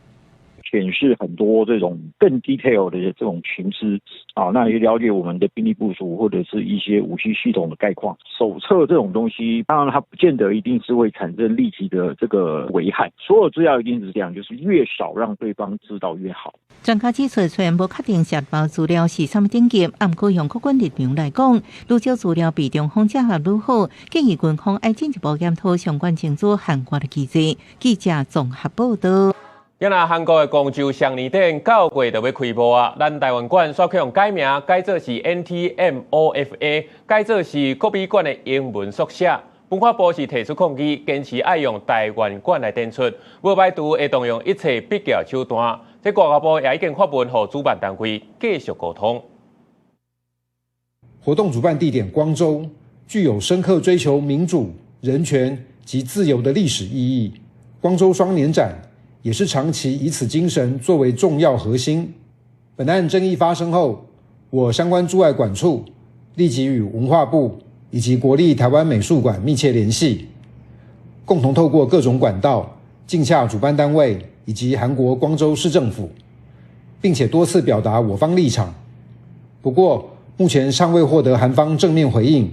顯示很多這種更 detail 的這種情資啊，那也了解我們的兵力部署或者是一些武器系統的概況。手冊這種東西，當然它不見得一定是會產生立即的這個危害。所有資料一定是這樣，就是越少讓對方知道越好。專家指出，雖然無確定洩露資料是啥物等級，毋過用國軍立場來講，愈少資料被中方掌握愈好，建議軍方愛進一步檢討相關情資限外的機制。記者綜合報道。今仔韓國的光州雙年展9月就欲開幕啊！咱台灣館煞去予改名，改做是 NTMOFA，改做是國美館的英文縮寫。文化部是提出抗議，堅持愛用台灣館來展出，無排除會動用一切必要手段。這外交部也已經發文予主辦單位繼續溝通。活動主辦地點光州具有深刻追求民主、人權及自由的歷史意義。光州雙年展也是長期以此精神作為重要核心。本案爭議發生後，我相關駐外館處立即與文化部以及國立台灣美術館密切聯繫，共同透過各種管道進洽主辦單位以及韓國光州市政府，並且多次表達我方立場。不過，目前尚未獲得韓方正面回應。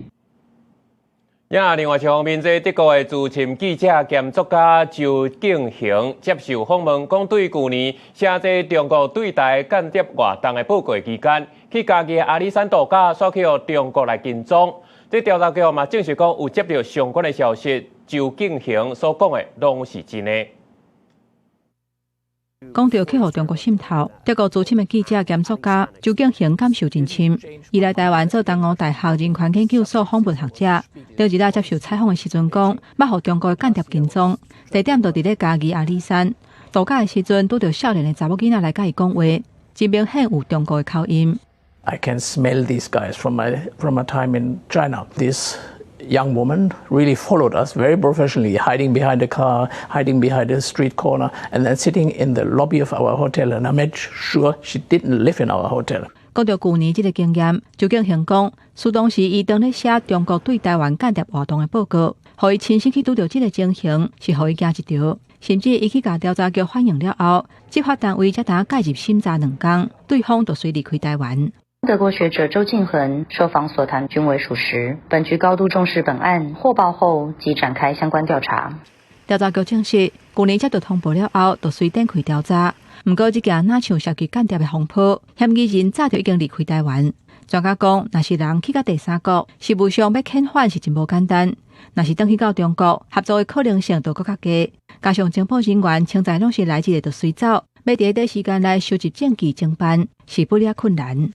呀，另外一方面，這德國的資深記者兼作家周敬恆接受訪問，講對舊年寫這中國對台間諜活動的報告期間，去嘉義阿里山度假，煞去予中國來跟蹤。這調查局嘛證實講有接到相關的消息，周敬恆所講的攏是真的。講著去予中國滲透，德國資深的記者兼作家周敬恆感受真深。伊來台灣做東吳大學人權研究所訪問學者，頂日仔接受採訪的時陣講，捌予中國的間諜跟蹤，地點就佇咧嘉義阿里山度假的時陣，拄著少年的查某囡仔來佮伊講話，真明顯有中國的口音。 I can smell these guys from my time in China. This young woman really followed us very professionally, hiding behind a car, hiding behind a street corner, and then sitting in the lobby of our hotel. And I made sure she didn't live in our hotel. 講著舊年這個經驗，周敬恆講，事當時伊當咧寫中國對台灣間諜活動的報告，予伊親身去拄著這個情形，是予伊驚一趒。甚至伊去共調查局反映了後，執法單位才當介入審查2工，對方就隨離開台灣。德國學者周敬恆受訪所談均為屬實，本局高度重視本案，獲報後即展開相關調查。調查局證實，舊年接到通報了後，就隨展開調查。毋過，這件若像涉及間諜的風波，嫌疑人早就已經離開台灣。專家講，若是人去到第三國，實務上欲遣返是真無簡單。若是轉去到中國，合作的可能性就閣較低。加上情報人員現在攏是來一下就隨走，欲佇短時間內收集證據偵辦，是不了困難。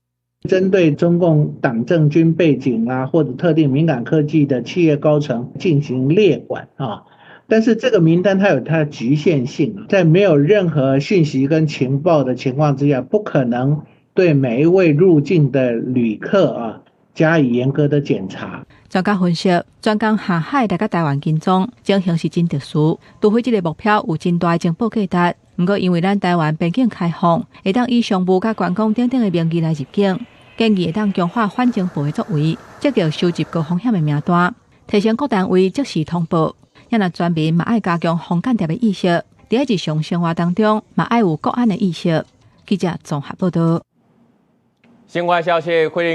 針對中共黨政軍背景啊，或者特定敏感科技的企業高層進行列管啊，但是這個名單它有它的局限性，在沒有任何訊息跟情報的情況之下，不可能對每一位入境的旅客啊加以嚴格的檢查。專家分析，專工下海來到台灣跟蹤，情形是真特殊，除非這個目標有真大的情報價值。毋過因為咱台灣邊境開放，會當以商務佮觀光等等的名義來入境，建議會當強化反情報的作為，積極收集高風險的名單，提醒各單位即時通報。也若全民嘛愛加強防間諜的意識，佇日常生活當中嘛愛有國安的意識。記者綜合報道。新闻消息，飛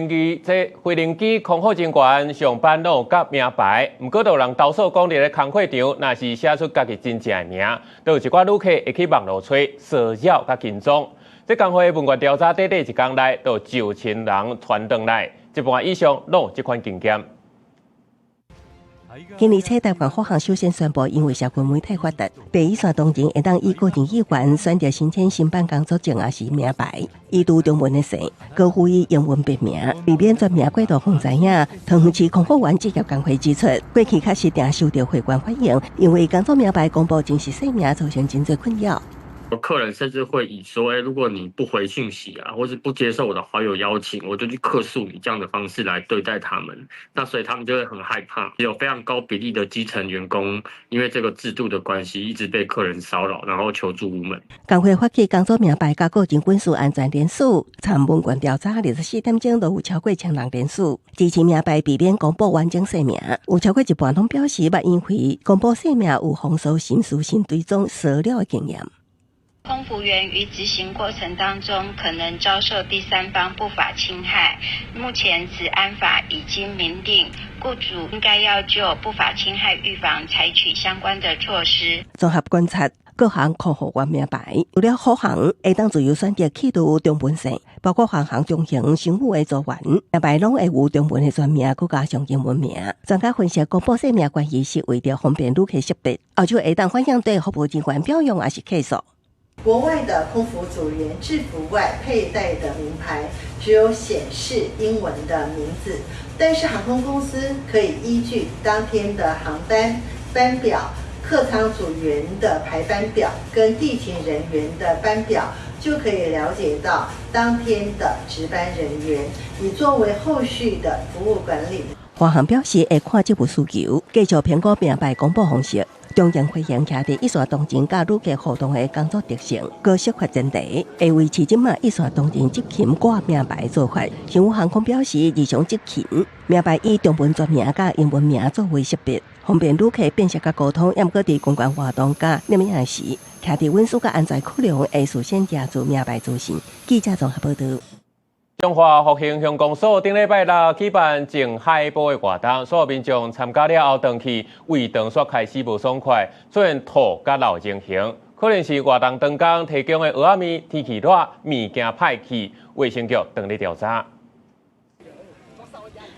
行機空服人員上班攏有佮名牌，毋過就有人投訴講佇咧工課場，若是寫出家己真正的名，就有一寡旅客會去網路揣騷擾佮跟蹤。這工會問卷調查短短一工內，就9000人傳轉來，一半以上攏有這款經驗。今年初，台灣虎航首先宣布，因為社群媒體發達，第一線同仁會當以個人意願選擇申請申辦工作證，抑是名牌，移除中文的姓，閣賦予英文別名，避免專名過度予人知影。桃園市空服員職業工會指出，過去確實定受著會員反映，因為工作名牌公布真實姓名，造成真濟困擾。客人甚至會以說：“欸，如果你不回訊息啊，或是不接受我的好友邀請，我就去客訴你。”這樣的方式來對待他們，那所以他們就會很害怕。有非常高比例的基層員工，因為這個制度的關係，一直被客人騷擾，然後求助無門。工會發起工作名牌佮個人隱私安全聯署，參問卷調查24點鐘都有超過1000人聯署，支持名牌避免公布完整姓名。有超過一半攏表示，捌因為公布姓名有予搜尋私訊追蹤騷擾的經驗。空服員於執行過程當中可能遭受第三方不法侵害。目前職安法已經明定，雇主應該要就不法侵害預防採取相關的措施。綜合觀察，各航空服員名牌，除了虎航會當自由選擇去除中文姓，包括華航、長榮、星宇的組員，名牌攏會有中文的專名，閣加上英文名。專家分析，公布姓名關係是為著方便旅客識別，後就會當反映對服務人員表揚，抑是客訴。國外的空服組員制服外佩戴的名牌只有顯示英文的名字，但是航空公司可以依據當天的航班班表、客艙組員的排班表跟地勤人員的班表，就可以了解到當天的值班人員，以作為後續的服務管理。華航表示會看這部需求，繼續評估名牌公布方式。中正飛行徛佇一線同仁佮旅客互動的工作特性，閣釋法前提，會維持這馬一線同仁執勤掛名牌做法。星宇航空表示，日常執勤名牌以中文專名佮英文名作為識別，方便旅客辨識佮溝通。毋過佇公關活動佮攝影時，徛佇隱私佮安全考量，會事先訂做名牌資訊。記者綜合報導。彰化復興鄉公所頂禮拜六舉辦淨海埔的活動，所有民眾參加了後，轉去胃腸煞開始無爽快，出現吐佮漏情形，可能是活動當工提供的蚵仔麵天氣熱，物件歹去，衛生局正咧調查。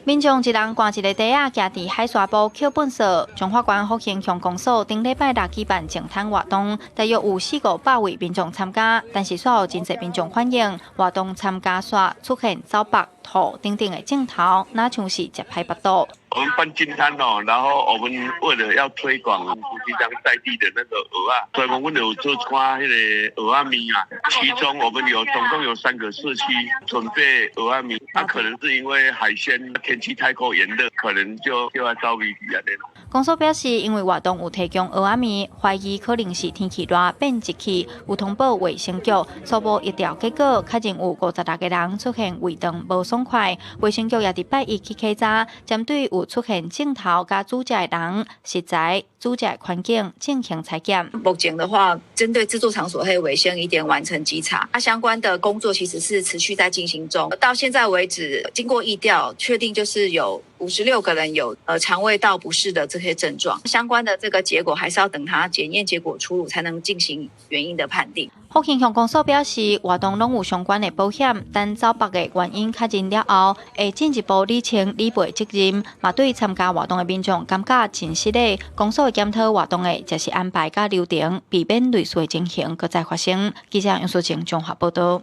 民眾一人掛一个袋仔，徛佇海沙埔抾糞掃。彰化縣復興鄉公所頂禮拜六舉辦淨灘活動，大約有四五百位民眾參加，但是煞有真濟民眾反映，活動參加煞出現走腹、吐等等的症頭，若像是食歹腹肚。我們辦淨灘哦，然後我們為了要推廣福吉鄉在地的那個蚵仔，所以我們有做穿彼个蚵仔麵啊。其中我們有總共有三個社區準備蚵仔麵，那可能是因為海鮮天氣太過炎熱，可能就要遭遇啊那種。公所表示，因為活動有提供蚵仔麵，懷疑可能是天氣熱變質去，有通報衛生局初步疫調結果，確認有56個人出現胃腸無爽快。衛生局也佇拜一去稽查，針對有出現症頭佮煮食的人，食材、煮食環境進行採檢。目前的話，針對製作場所彼衛生一點完成稽查，啊，相關的工作其實是持續在進行中。到現在為止，經過疫調確定，就是有56個人有腸胃道不適的這些症狀，相關的這個結果還是要等他檢驗結果出爐，才能進行原因的判定。復興鄉公所表示，活動攏有相關的保險，等走腹的原因確認了後，會進一步理清理賠責任。嘛，對參加活動的民眾感覺真失禮。公所會檢討活動的食食安排佮流程，避免類似的情形閣再發生。記者楊淑靜綜合報導。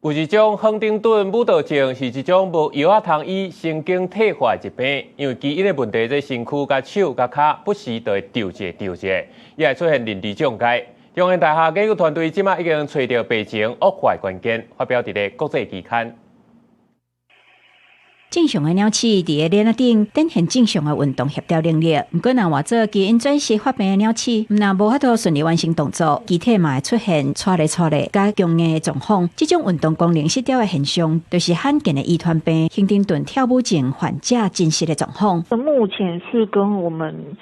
有一種亨丁頓舞蹈症，是一種無藥仔通醫神經退化的疾病，因為基因的問題，這身軀佮手佮跤不時就會抽一抽一，也會出現認知障礙。中興大學研究團隊這馬已經揣著病情惡化關鍵，發表佇咧國際期刊。正常的鳥鼠佇个鏈仔頂展現正常的運動協調能力，毋過若換做基因轉世發病的鳥鼠，毋但無法度順利完成動作，肢體嘛會出現掣咧掣咧佮僵硬的狀況。這種運動功能失調的現象，就是罕見的遺傳病亨丁頓跳舞症患者真實的狀況。目前是跟我們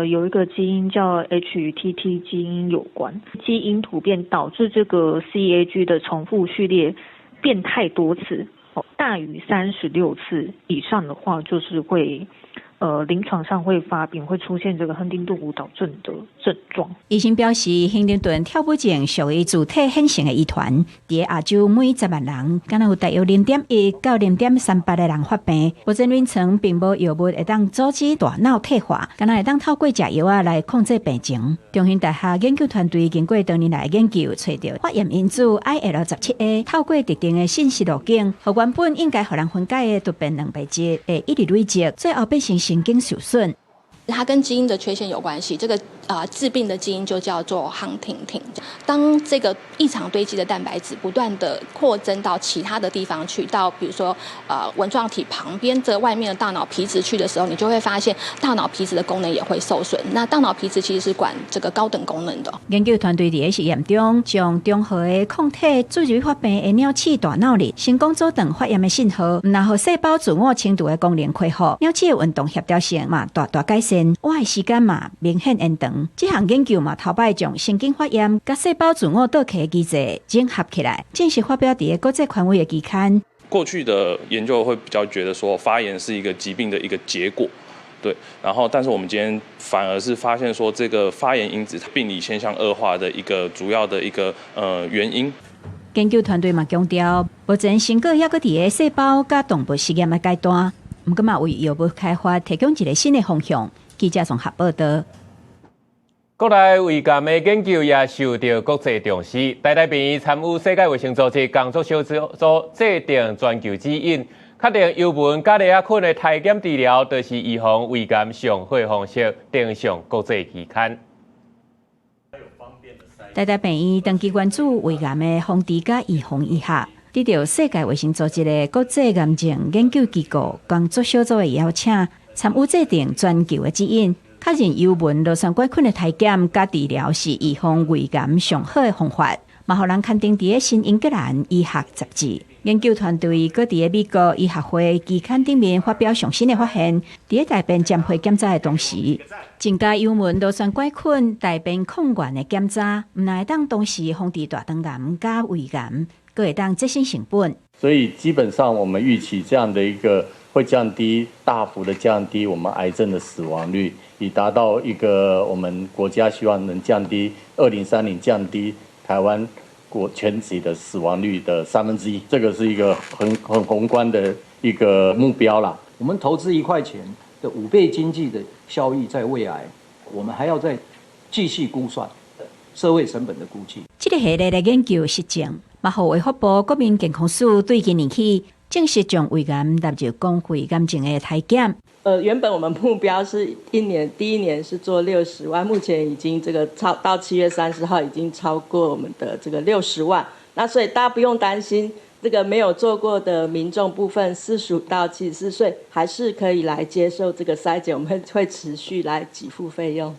有一個基因叫 HTT 基因有關，基因突變導致這個 CAG 的重複序列。變太多次，哦，大於36次以上的話，就是會。臨床上會發病，會出現這個亨丁頓舞蹈症的症狀。醫生表示，亨丁頓跳舞症屬於自體顯性的遺傳，佇亞洲每10萬人，敢若有大約0.1到0.38個人發病。目前臨床並無藥物會當阻止大腦退化，敢若會當透過食藥仔來控制病情。中興大學研究團隊經過多年來研究，揣著發炎因子 IL-17A，透過特定的信息路徑，予原本應該予人分解的突變蛋白質會一直累積，最後變成神經受損。它跟基因的缺陷有關係，這個致病的基因就叫做亨廷廷。當這個異常堆積的蛋白質不斷的擴增到其他的地方去，到比如說紋狀體旁邊這外面的大腦皮質去的時候，你就會發現大腦皮質的功能也會受損。那大腦皮質其實是管這個高等功能的。研究團隊佇個實驗中，將中和的抗體注入發病的鳥鼠大腦裡，成功阻斷發炎的信號，然後細胞自我清除的功能恢復，鳥鼠的運動協調性嘛大大改善，活的時間嘛明顯延長。這項研究嘛，頭擺將神經發炎佮細胞自我倒退的機制整合起來，正式發表佇個國際權威的期刊。過去的研究會比較覺得說發炎是一個疾病的一個結果，對。然後，但是我們今天反而是發現說，這個發炎因子病理現象惡化的一個主要的一個原因。研究團隊嘛強調，目前成果猶閣佇個細胞佮動物實驗的階段，毋過嘛為藥物開發提供一個新的方向。記者綜合報道。國內胃癌的研究也受到國際重視。台大病院參與世界衛生組織工作小組制定全球指引，確定幽門加螺仔菌的篩檢治療，就是預防胃癌上好的方式，登上國際期刊。台大病院長期關注胃癌的防治佮預防醫學，得到世界衛生組織的國際癌症研究機構工作小組的邀請，參與制定全球的指引。確認幽門螺旋桿菌的篩檢佮治療是預防胃癌上好的方法，嘛予人刊登佇個新英格蘭醫學雜誌。研究團隊閣佇個美國醫學會期刊頂面發表上新的發現，佇個大便攙配檢查的同時，增加幽門螺旋桿菌大便抗原的檢查，毋但會當同時防治大腸癌佮胃癌，閣會當節省成本。所以基本上，我們預期這樣的一個會降低，大幅的降低我們癌症的死亡率，以達到一個我們國家希望能降低2030降低台灣國全體的死亡率的1/3，這個是一個很宏觀的一個目標啦。我們投資1塊錢的5倍經濟的效益在胃癌，我們還要再繼續估算社會成本的估計。這個系列的研究實證，嘛予衛福部國民健康署對今年起正式將胃癌納入公費癌症的篩檢。原本我們目標是一年，第一年是做60萬，目前已經這個超到7月30號已經超過我們的這個六十萬。那所以大家不用擔心，這個沒有做過的民眾部分，45到74歲還是可以來接受這個篩檢，我們會持續來給付費用。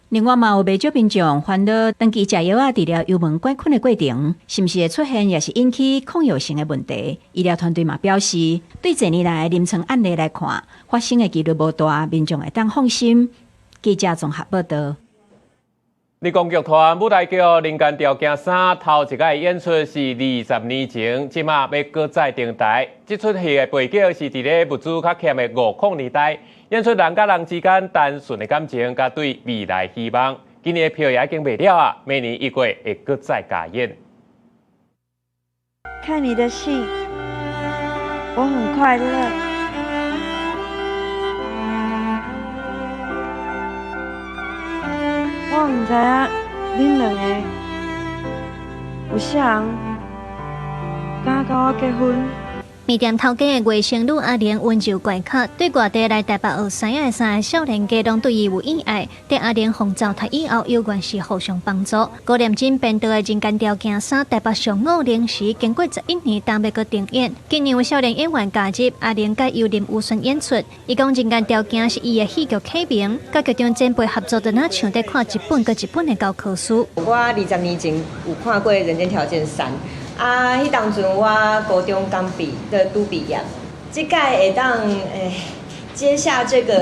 另外嘛，有袂少民眾煩惱，長期食藥仔治療幽門桿菌的過程，是毋是會出現抑是引起抗藥性的問題？醫療團隊嘛表示，對這年來臨床案例來看，發生的幾率無大，民眾會當放心。記者綜合報道。立功劇團舞台劇《人間條件三》頭一擺演出是20年前，這馬欲閣再登台。這齣戲的背景是佇咧物資較欠的五零年代，演出人佮人之間單純的感情，佮對未來希望。今年的票也已經賣了啊，明年1月會閣再加演。看你的戲，我很快樂。我毋知影恁兩个有啥人敢佮我結婚。麵店頭家的外甥女阿玲溫柔乖巧，對外地來台北學師仔的三个少年家攏對伊有意愛。佇阿玲予糟蹋以後，猶原是互相幫助。郭念真編導的《人間條件三》台北上午零時，經過11年，今欲閣重演。今年有少年演員加入，阿玲佮由林宇萱演出。伊講《人間條件》是伊的戲劇啟蒙，佮劇場前輩合作，就若像佇看一本閣一本的教科書。我20年前有看過《人間條件三》。啊！彼當陣我高中剛畢的拄畢業，這屆會當接下這個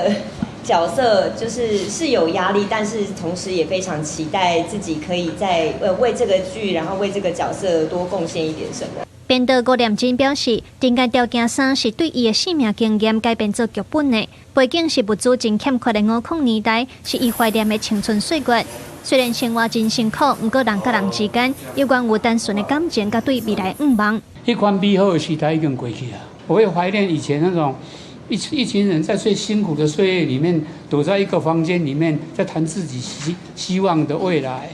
角色，就是有壓力，但是同時也非常期待自己可以在為這個劇，然後為這個角色多貢獻一點什麼。編導郭念真表示，《人間條件三》是對伊的生命經驗改編做劇本的，背景是物資真欠缺的五零年代，是伊懷念的青春歲月。雖然生活真辛苦，毋過人佮人之間猶原有單純的感情，佮對未來向望。彼款美好的時代已經過去了，我會懷念以前那種一群人在最辛苦的歲月裡面，躲在一個房間裡面，在談自己希望的未來，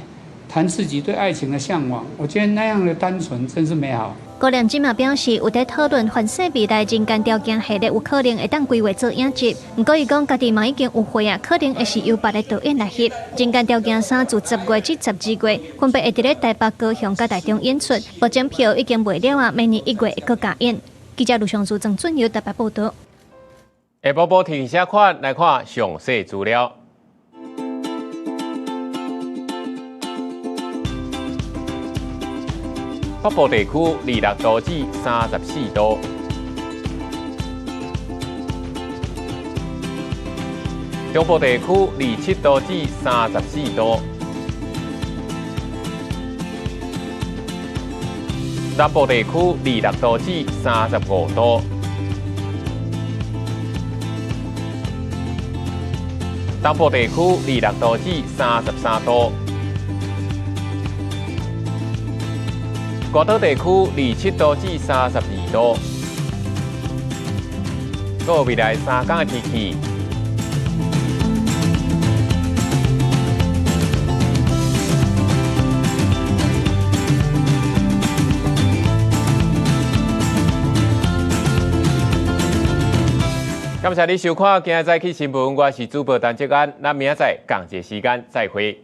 談自己對愛情的嚮往。我覺得那樣的單純真是美好。郭念真嘛表示，有佇討論凡世未來人間條件系列有可能會當規劃做影集，毋過伊講家己嘛已經有貨啊，可能會是由別个導演來翕。人間條件三自10月至12月，分別會佇咧台北、高雄佮台中演出，目前票已經賣了啊，明年1月會閣加演。記者盧尚書、曾俊尧台北報導。下晡晡天氣款來看詳細資料。北部地區26度至34度，中部地區27度至34度，南部地區26度至35度，東部地區26度至33度。外島地區27度至32度。閣未來3天的天氣。感謝你收看今日早起新聞，我是主播陳哲安，咱明仔載仝一个時間再會。